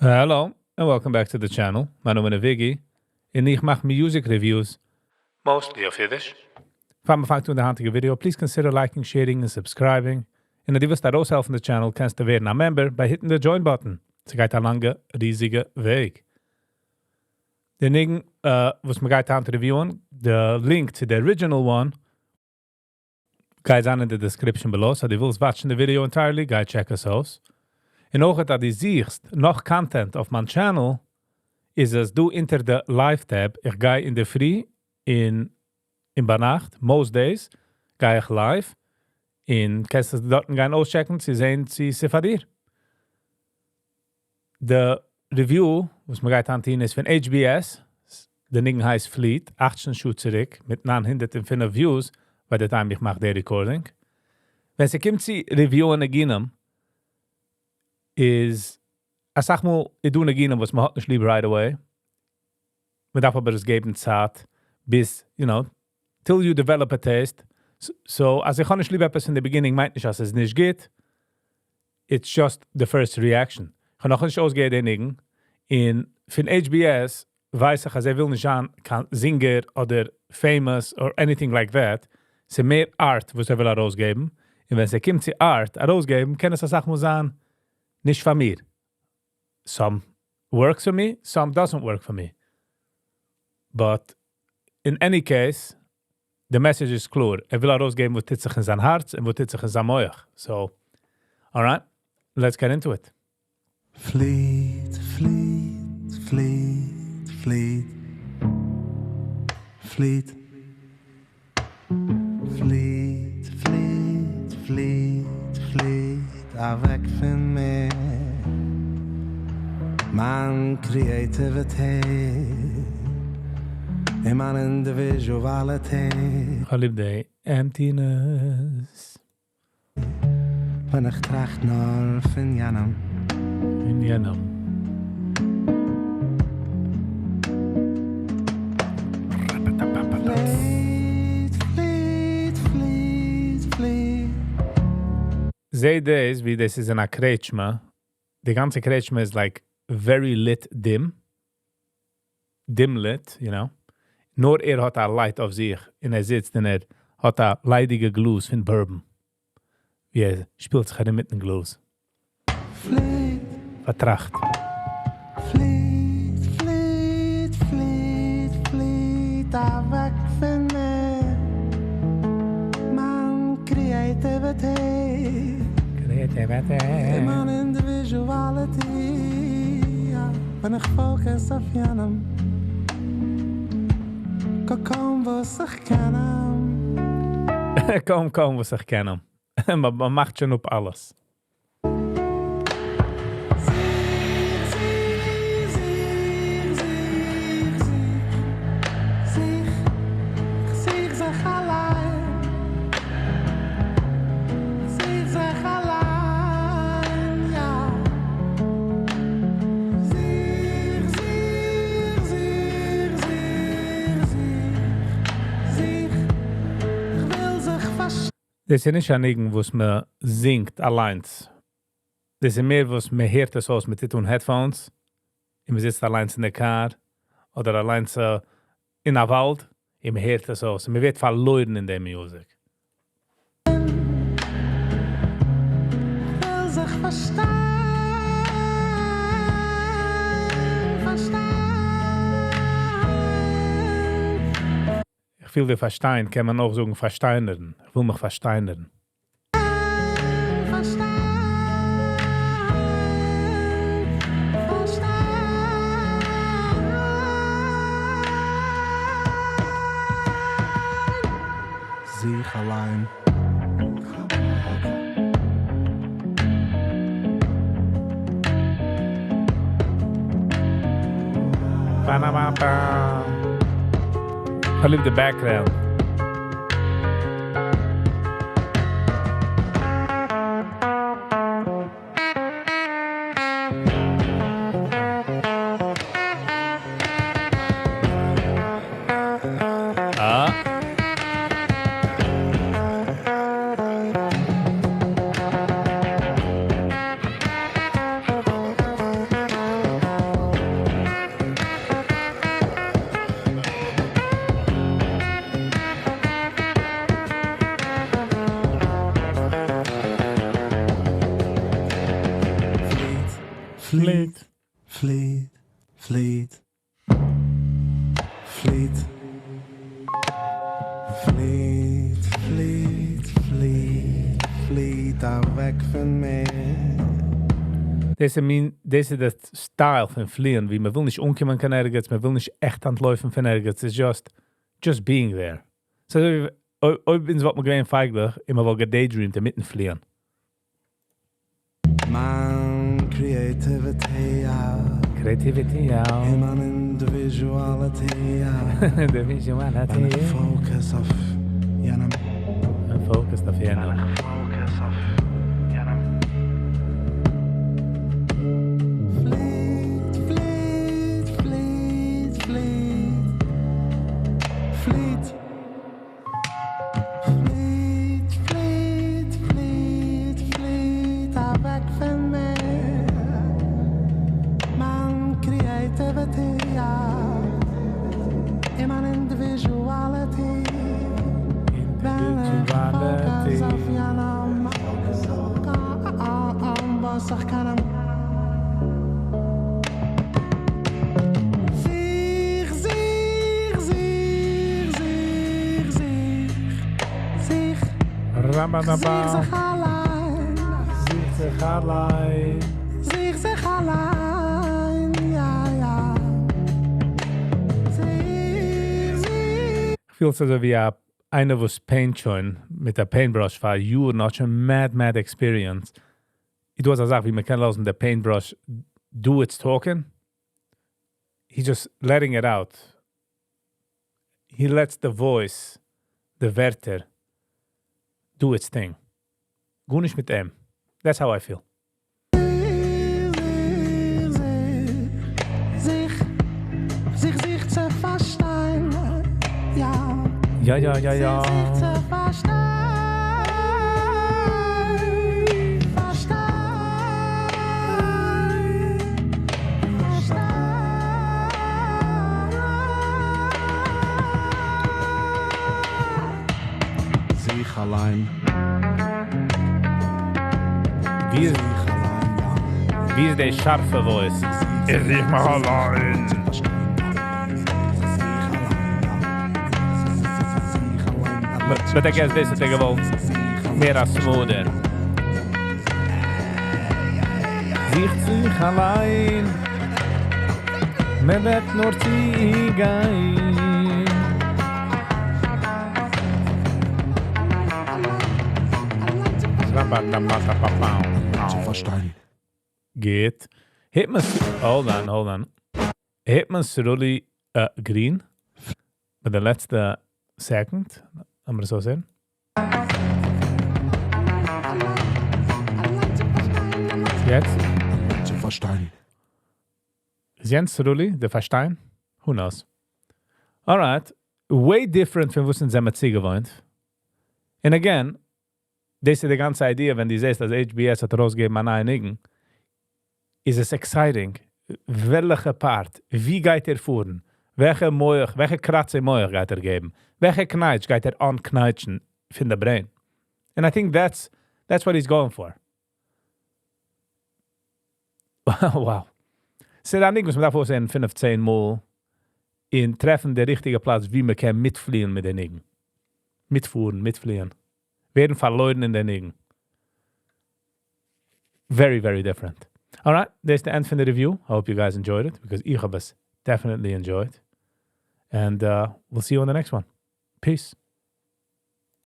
Hello, and welcome back to the channel. מיין נאמען איז Viggy, און איך מאך music reviews. Mostly אויף אידיש. פאר מ'פאנגט אן די היינטיגע video, please consider liking, sharing און subscribing. און אז דו ווילסט ארויסהעלפן די channel, קענסטו ווערן א member by hitting the join button. ס'גייט א לאנגע, ריזיגע וועג. די ניגון וואס מ'גייט היינט review ען, די link צו די original one, גייט זיין אין די description below, so דו ווילסט watch ן די video entirely, גיי check עס אויס. און אויך אז דו זוכסט נאך content אויף מיין channel, איז עס דא אונטער די live tab, איך גיי אינדערפרי און אין ביינאכט, most days, גיי איך live, און קענסט עס דארטן גיין אויסטשעקן צו זען צו ס'איז פאר דיר. די review וואס מ'גייט היינט טון איז פון HBS, די ניגון הייסט פליט, 18 שעה צוריק, מיט 905 views, by the time איך מאך די recording. ווען ס'קומט צו review ען ניגונים, איז אסאך מאל איז דא ניגונים וואס מ'האט נישט ליב right away, מ'דארף אבער עס געבן צייט ביז, you know, till you develop a taste. So אז איך האב נישט ליב עפעס אין די beginning מיינט נישט אז עס איז נישט גוט, it's just the first reaction. איך האב נאכנישט אויסגעהערט די ניגון, און פון HBS ווייס איך אז ער וויל נישט זיין קיין זינגער אדער famous or anything like that, ס'איז מער art וואס ער וויל ארויסגעבן, און ווען ס'קומט צו art ארויסגעבן קען עס אסאך מאל זיין נישט פאר מיר. Some works for me, some doesn't work for me. But in any case, די message איז קלאר, ער וויל ארויסגעבן וואס טוט זיך אין זיין הארץ און וואס טוט זיך אין זיין מח. So, alright, let's get into it. פליט, פליט, פליט, פליט, פליט, פליט, פליט, פליט, פליט אוועק פון מיר מיין creativity און מיין individuality. כ'האב ליב די emptiness. ווען איך טראכט נאר פון יענעם. פון יענעם. פליט, פליט, פליט, פליט. זעה דאס ווי דאס איז אין א קרעטשמע. די גאנצע קרעטשמע איז like very lit dim. Dim lit, you know. נאר ער האט א light אויף זיך און ער זיצט און ער האט א ליידיגע גלאז פון bourbon. ווי ער שפילט זיך ארום מיטן גלאז. פליט. פארטראכט. פליט, פליט, פליט, פליט אוועק פון מיר מיין creativity. Creativity. און מיין individuality. ווען איך focus אויף יענעם. קוים וואס איך קען אים. קוים קוים וואס איך קען אים. מען מאכט שוין אפ אלעס. דאס איז נישט א ניגון וואס מען זינגט אליינס. דאס איז מער וואס מען הערט עס אויס, מען טוט אן headphones און מען זיצט אליינס אין די קאר אדער אליינס אין א וואלד און מען הערט עס אויס און מען ווערט פארלוירן אין די music. וויל זיך פארשטיין, פארשטיין. איך פיל ווי פארשטיין קען מען אויך זאגן פארשטיינערן. איך וויל מיך פארשטיינערן. זיך אליין. כ'האב ליב די background. פליט, פליט, פליט, פליט, פליט, פליט, פליט, פליט אוועק פון מיר. דאס איז מין, דאס איז די style פון פליען, ווי מען וויל נישט אנקומען קיין ערגעץ, מען וויל נישט עכט אנטלויפן פון ערגעץ, it's just being there. So, אויב אונז וואלט מען געווען פייגלעך, און מען וואלט גע daydreamt אינמיטן פליען. מיין creativity, יא. Creativity, יא. און מיין individuality, יא. Individuality. ווען איך focus אויף יענעם. I'm focused אויף יענעם. ווען איך focus אויף יענעם. פליט, פליט, פליט, פליט. פליט. פליט, פליט, פליט, פליט אוועק פון מיר. מיין creativity, יא. און מיין individuality. ווען איך focus אויף יענעם. וואס איך קען אים. זיך, זיך, זיך, זיך, זיך, זיך. Rabadaba. זיך זיך אליין. זיך זיך אליין. זיך זיך אליין, יא, יא. זיך, זיך. איך פיל אזוי ווי א איינער וואס paint שוין מיט א paintbrush פאר יארן, האט שוין mad, mad experience. דו האסט א זאך, ווי מען קען לאזן די paintbrush do its talking. He's just letting it out. He lets the voice, די ווערטער, do its thing. גארנישט מיט אים. That's how I feel. זיך, זיך, זיך צו פארשטיין, יא. יא. זיך, זיך צו פארשטיין, פארשטיין, פארשטיין. זיך אליין. ווי איז, זיך אליין, יא. ווי איז די שארפע voice? איך זיך מיך אליין. But I guess דאס האט ער געוואלט מער א smoother. זיך זיך אליין. מען וועט נאר צוגיין. צו פארשטיין. גייט. הערט מען, hold on, hold on. הערט מען Sruli green? ביי די לעצטע second. לאמיר עס אזוי זען. יעצט? צו פארשטיין. איז יענץ Sruli, די פארשטיין? Who knows? Alright. Way different פון וואס אונז זעמיר צוגעוואוינט. And again, דאס איז די גאנצע idea, ווען דו זעסט, אז HBS האט ארויסגעגעבן א נייע ניגון, איז עס exciting. וועלכע part? ווי גייט ער פארן? וועלכע מוח, וועלכע קראץ אין מוח גייט ער געבן? וועלכע קנייטש גייט ער אנקנייטשן פון די brain? And I think that's what he's going for. Wow. ס'איז א ניגון וואס מען דארף אויסהערן 15 מאל און טרעפן די ריכטיגע פלאץ, ווי מען קען מיטפליען מיט די ניגון. מיטפארן, מיטפליען. ווערן פארלוירן אין די ניגון. Very, very different. All right, that's the end for the review. I hope you guys enjoyed it, because איך האב עס definitely enjoyed. And we'll see you on the next one. Peace.